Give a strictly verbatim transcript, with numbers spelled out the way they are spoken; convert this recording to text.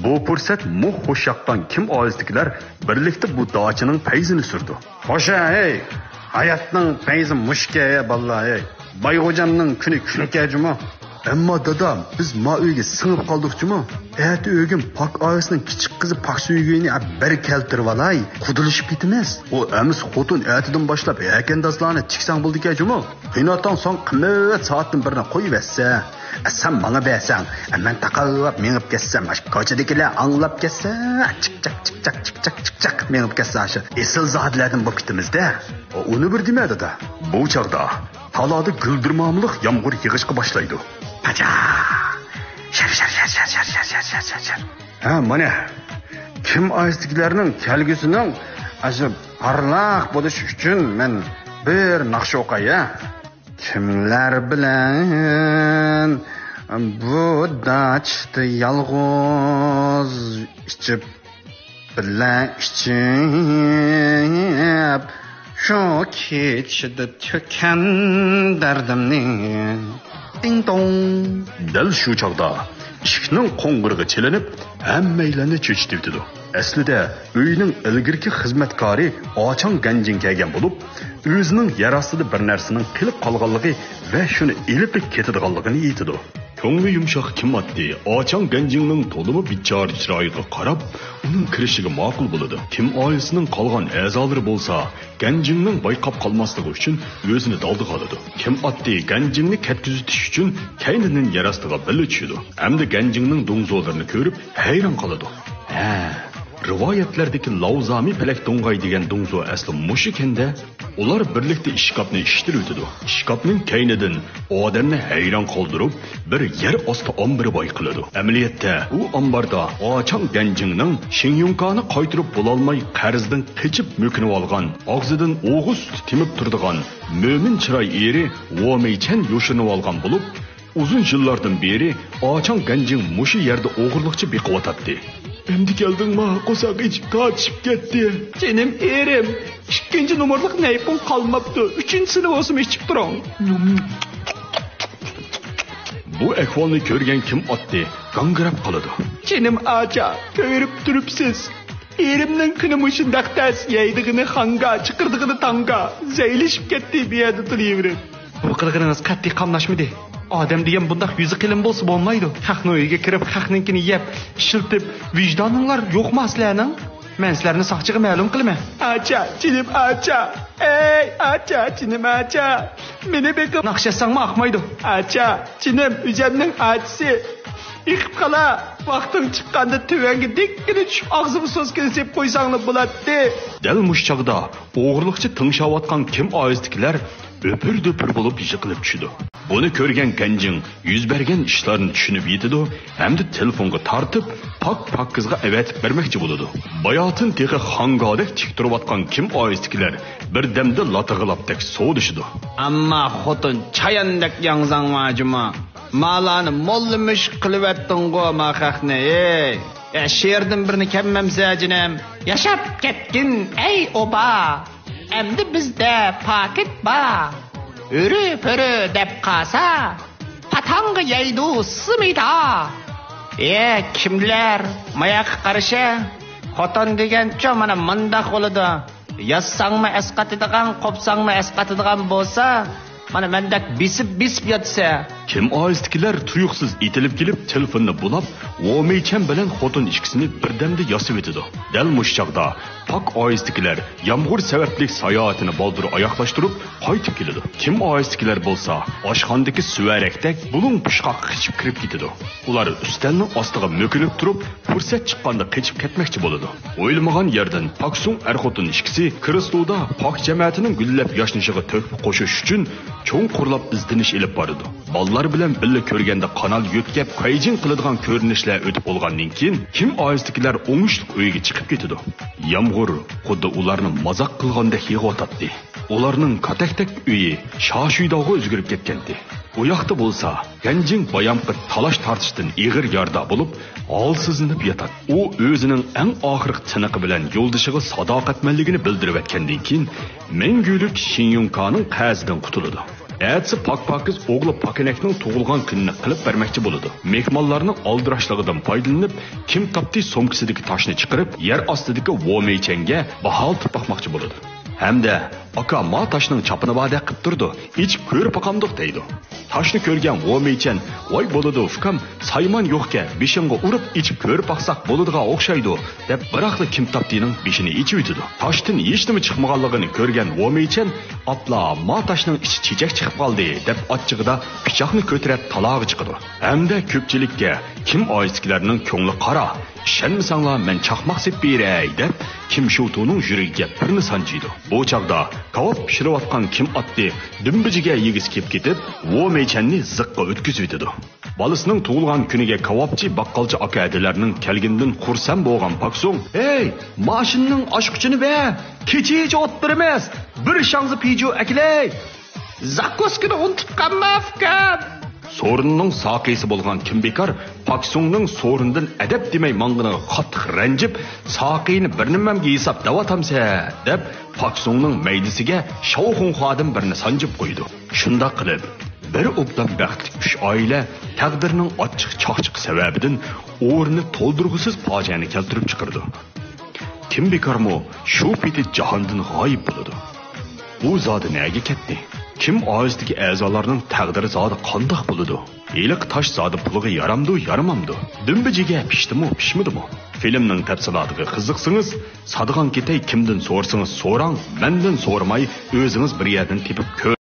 بۇ پۇرسەت مۇھ خۇش ياققان كىم ئائىلىسىدىكىلەر بىرلىكتە بۇ داچىنىڭ پەيزىنى سۈردى. خوشە، ھەي! ھاياتنىڭ پەيزى مۇشۇكەن، ھەي بالىلار، ھەي! بايغوجامنىڭ كۈنى كۈنكەن جۇمۇ. ئەمما دادا، بىز ما ئۆيگە سىڭىپ قالدۇق جۇمۇ. ئەتە ئۆگۈم پاك ئائىلىسىنىڭ كىچىك قىزى پاكسۈيگۈنى بىر كەلتۈرۈۋالاي، قۇدىلىشىپ كېتىمىز. ئۇ ئەمىس خوتۇن ئەتىدىن باشلاپ ھەكەندازلارنى تىكسەڭ بولىدىكەن جۇمۇ. قېيناتاڭ ساڭا قىممەت سائەتتىن بىرنى قويۇۋەتسە، سەن ماڭا بەرسەڭ، مەن تاقاۋلاپ مېڭىپ كەتسەم، ئاشۇ كوچىدىكىلەر ئاڭلاپ كەتسە، چىك چاك، چىك چاك، چىك چاك، چىك چاك مېڭىپ كەتسە، ئاشۇ ئېسىلزادىلەردىن بولۇپ كېتىمىز-دە. ئۇنى بىر دېمە، دادا. بۇ چاغدا تالادا گۈلدۈرمامىلىق يامغۇر يېغىشقا باشلايدۇ. پاچا! شەر، شەر، شەر. ھە، مانا، كىم ئائىلىسىدىكىلەرنىڭ كەلگۈسىنىڭ ئاشۇ پارلاق بولۇشى ئۈچۈن مەن بىر ناخشا ئوقاي، ھە. كىملەر بىلەن بۇ داچىدا يالغۇز ئىچىپ، بىللە ئىچىپ، شۇ كېچىدە تۆككەن دەردىمنى. دىڭ دوڭ. دەل شۇ چاغدا ئىشىكنىڭ قوڭغۇرىقى چېلىنىپ، ھەممەيلەننى چۆچۈتۈۋېتىدۇ. ئەسلىدە ئۆينىڭ ئىلگىرىكى خىزمەتكارى ئاچاڭ گەنجىڭ كەلگەن بولۇپ، ئۆزىنىڭ يەر ئاستىدا بىر نەرسىنىڭ قېلىپ قالغانلىقى ۋە شۇنى ئېلىپ كېتىدىغانلىقىنى ئېيتىدۇ. كۆڭلى يۇمشاق كىم ئاتتى ئاچاڭ گەنجىڭنىڭ تولىمۇ بىچارە چىرايىغا قاراپ، ئۇنىڭ كىرىشىگە ماقۇل بولىدۇ. كىم ئائىلىسىنىڭ قالغان ئەزالىرى بولسا، گەنجىڭنىڭ بايقاپ قالماسلىقى ئۈچۈن ئۆزىنى دالدىغا ئالىدۇ. كىم ئاتتى گەنجىڭنى كەتكۈزۈۋېتىش ئۈچۈن كەينىدىن يەر ئاستىغا بىللە چۈشىدۇ ھەمدە گەنجىڭنىڭ دۇڭزۇلىرىنى كۆرۈپ ھەيران قالىدۇ. ھە، رىۋايەتلەردىكى لاۋزامى پەلەك دوڭغاي دېگەن دۇڭزۇ ئەسلى مۇشۇكەندە. ئۇلار بىرلىكتە ئىشكاپنى ئىشتىلىۋېتىدۇ. ئىشكاپنىڭ كەينىدىن ئادەمنى ھەيران قالدۇرۇپ، بىر يەر ئاستى ئامبىرى بايقىلىدۇ. ئەمەلىيەتتە، ئۇ ئامباردا ئاچاڭ گەنجىڭنىڭ شىڭيۇڭكانى قايتۇرۇپ بولالماي، قەرزدىن قېچىپ مۆكۈنۈۋالغان، ئاغزىدىن ئوغۇز سۈتى تېمىپ تۇرىدىغان مۆمىن چىراي ئېرى ۋو مېيچەن يوشۇرۇنۇۋالغان بولۇپ، ئۇزۇن يىللاردىن بېرى ئاچاڭ گەنجىڭ مۇشۇ يەردە ئوغرىلىقچە بېقىۋاتاتتى. ئەمدى كەلدىڭما؟ قورساق ئېچىپ تارتىشىپ كەتتى. جېنىم ئېرىم، ئىككىنچى نومۇرلۇق نەيپۇڭ قالماپتۇ. ئۈچىنچىسىنى بولسىمۇ ئىچىپ تۇرۇڭ. بۇ ئەھۋالنى كۆرگەن كىم ئاتتى گاڭگىراپ قالىدۇ. جېنىم ئاچا، كۆرۈپ تۇرۇپسىز. ئېرىمنىڭ كۈنى مۇشۇنداق تەس، يەيدىغىنى خاڭگا، چىقىرىدىغىنى تاڭگا، زەيلىشىپ كەتتى بۇ يەردە تۇرۇۋېرىپ. بۇ قىلغىنىڭىز قەتئىي قاملاشمىدى. ئادەم دېگەن بۇنداق يۈزى قېلىن بولسا بولمايدۇ. خەقنىڭ ئۆيىگە كىرىپ، خەقنىڭكىنى يەپ، ئىشلىتىپ، ۋىجدانىڭلار يوقما سىلەرنىڭ؟ مەن سىلەرنى ساقچىغا مەلۇم قىلىمەن. ئاچا، جېنىم ئاچا. ئەي، ئاچا، جېنىم ئاچا. مېنى بېقىپ ناخشا ئېيتساڭمۇ ئاقمايدۇ. ئاچا، جېنىم، ئۆزەمنىڭ ئاچىسى. ئېقىپ قالا، ۋاقتىڭ چىققاندا تۆۋەنگە دىككىنە چۈشۈپ، ئاغزىمغا سوسكىنى سېپىپ قويساڭلا بولاتتى. دەل مۇشۇ چاغدا ئوغرىلىقچە تىڭشاۋاتقان كىم ئائىلىسىدىكىلەر ئۆپۈر-دۆپۈر بولۇپ يىقىلىپ چۈشىدۇ. بۇنى كۆرگەن گەنجىڭ يۈز بەرگەن ئىشلارنى چۈشىنىپ يېتىدۇ ھەمدە تېلېفونغا تارتىپ، پاك-پاكىزغا ئەۋەتىپ بەرمەكچى بولىدۇ. باياتىن تېخى خاڭگادەك تىك تۇرۇۋاتقان كىم ئائىلىسىدىكىلەر بىردەمدە لاتىغىلاپتەك سودىشىدۇ. ئەمما خوتۇن چاياندەك ياڭزاڭ بار جۇمۇ. مالارنى موللىمۇش قىلىۋەتتىڭغۇ ما خەقنى، ھەي! يا شېئىردىن بىرنى كەممەمسە جېنىم. ياشاپ كەتكىن ئەي ئوبا، ئەمدى بىزدە پاكىت بار. ھۆرى-پۆرى دەپ قالسا، پاتاڭغا يەيدۇ سىمىدا. ئە، كىملەر ماياققا قارىشى؟ خوتۇن دېگەنچۇ مانا مۇنداق بولىدۇ. يازساڭمۇ ئەسقاتىدىغان، قوپساڭمۇ ئەسقاتىدىغان بولسا، مانا مەندەك بېسىپ-بېسىپ ياتسا. كىم ئائىلىسىدىكىلەر تۇيۇقسىز ئېتىلىپ كېلىپ، تېلېفوننى بۇلاپ، ۋو مېيچەن بىلەن خوتۇن ئىككىسىنى بىردەمدە ياسىۋېتىدۇ. دەل مۇشۇ چاغدا پاك ئائىلىسىدىكىلەر يامغۇر سەۋەبلىك ساياھىتىنى بالدۇر ئاياغلاشتۇرۇپ، قايتىپ كېلىدۇ. كىم ئائىلىسىدىكىلەر بولسا ئاشخانىدىكى سۈۋەرەكتەك بۇلۇڭ پۇچقاققا قېچىپ كىرىپ كېتىدۇ. ئۇلار ئۈستەلنىڭ ئاستىغا مۆكۈنۈپ تۇرۇپ، پۇرسەت چىققاندا قېچىپ كەتمەكچى بولىدۇ. ئويلىمىغان يەردىن پاكسۇڭ ئەر-خوتۇن ئىككىسى كرېسلودا پاك جەمەتىنىڭ گۈللەپ ياشنىشىغا تۆھپە قوشۇش ئۈچۈن چوڭقۇرلاپ ئىزدىنىش ئېلىپ بارىدۇ. بالىلار بىلەن بىللە كۆرگەندە قانال يۆتكەپ، كۇەيجىڭ قىلىدىغان كۆرۈنۈشلەر ئۆتۈپ بولغاندىن كېيىن، كىم ئائىلىسىدىكىلەر ئوڭۇشلۇق ئۆيىگە چىقىپ كېتىدۇ. يامغۇر خۇددى ئۇلارنى مازاق قىلغاندەك يېغىۋاتاتتى. ئۇلارنىڭ كاتەكتەك ئۆيى شاشۇيداغا ئۆزگىرىپ كەتكەنتى. ئۇ ياقتا بولسا، گەنجىڭ بايامقى تالاش-تارتىشتىن ئېغىر يارىدار بولۇپ، ھالسىزلىنىپ ياتاتتى. ئۇ ئۆزىنىڭ ئەڭ ئاخىرقى تىنىقى بىلەن يولدىشىغا ساداقەتمەنلىكىنى بىلدۈرۈۋەتكەندىن كېيىن، مەڭگۈلۈك شىنيۇڭكانىڭ قەرزىدىن قۇتۇلىدۇ. ئەتىسى پاك پاكىز ئوغلى پاكىنەكنىڭ تۇغۇلغان كۈنىنى قىلىپ بەرمەكچى بولىدۇ. مېھمانلارنىڭ ئالدىراشلىقىدىن پايدىلىنىپ، كىم تاپتى سومكىسىدىكى تاشنى چىقىرىپ، يەر ئاستىدىكى ۋو مېيچەنگە باھالىتىپ باقماقچى بولىدۇ. ھەمدە، «ئاكا، ما تاشنىڭ چاپىنى باردەك قىپ تۇرىدۇ، ئېچىپ كۆرۈپ باقامدۇق» دەيدۇ. تاشنى كۆرگەن ۋو مېيچەن، «ۋاي بولىدۇ ئۇكام، سايمان يوقكەن، بېشىڭغا ئۇرۇپ ئېچىپ كۆرۈپ باقساق بولىدىغان ئوخشايدۇ» دەپ، بىراقلا كىم تاپتىنىڭ بېشىنى ئېچىۋېتىدۇ. تاشتىن ھېچنېمە چىقمىغانلىقىنى كۆرگەن ۋو مېيچەن، «ئاپلا، ما تاشنىڭ ئىچى چېچەك چىقىپ قالدى» دەپ، ئاچچىقىدا پىچاقنى كۆتۈرۈپ تالاغا چىقىدۇ. ھەمدە كۆپچىلىككە، «كىم ئائىلىسىدىكىلەرنىڭ كۆڭلى قارا، ئىشەنمىسەڭلار مەن چاقماق سېلىپ بېرەي» دەپ، كىم شۇتۇنىڭ يۈرىكىگە بىرنى سانجىيدۇ. بۇ چاغدا كاۋاپ پىشۇرۇۋاتقان كىم ئاتتى دۈمبىجىگە يېگۈسى كېلىپ كېتىپ، ۋو مېيچەننى زىققا ئۆتكۈزۈۋېتىدۇ. بالىسىنىڭ تۇغۇلغان كۈنىگە كاۋاپچى، باققالچى ئاكا-ھەدىلەرنىڭ كەلگىنىدىن خۇرسەن بولغان پاكسۇڭ، «ھەي، ماشىنىنىڭ ئاچقۇچىنى بەر، كېچىچە ئوت بېرىمىز، بىر شاڭزا پىجۇ ئەكېلەي، زاكۇسكىنى ئۇنتۇپ قالما، ئۇكام!» سورۇننىڭ ساقىيسى بولغان كىم بىكار پاكسۇڭنىڭ سورۇندىن ئەدەپ دېمەي ماڭغىنىغا قاتتىق رەنجىپ، «ساقىينى بىر نېمەمگە ھېساب دەۋاتامسەن؟» دەپ، پاكسۇڭنىڭ مەيدىسىگە شاۋخۇڭخادىن بىرنى سانجىپ قويىدۇ. شۇنداق قىلىپ، بىر ئوبدان بەختلىك ئۈچ ئائىلە تەقدىرنىڭ ئاچچىق چاقچىقى سەۋەبىدىن ئورنى تولدۇرغۇسىز پاجىئەنى كەلتۈرۈپ چىقىرىدۇ. كىم بىكارمۇ شۇ پېتى جاھاندىن غايىب بولىدۇ. ئۇ زادى نەگە كەتتى؟ كىم ئائىلىسىدىكى ئەزالارنىڭ تەقدىرى زادى قانداق بولىدۇ؟ ھېلىقى تاش زادى پۇلىغا يارامدۇ، يارىمامدۇ؟ دۈمبىجىگە پىشتىمۇ، پىشمىدىمۇ؟ فىلىمنىڭ تەپسىلاتىغا قىزىقسىڭىز، سادىغان كېتەي، كىمدىن سورىسىڭىز سوراڭ، مەندىن سورىماي، ئۆزىڭىز بىر يەردىن تېپىپ كۆر.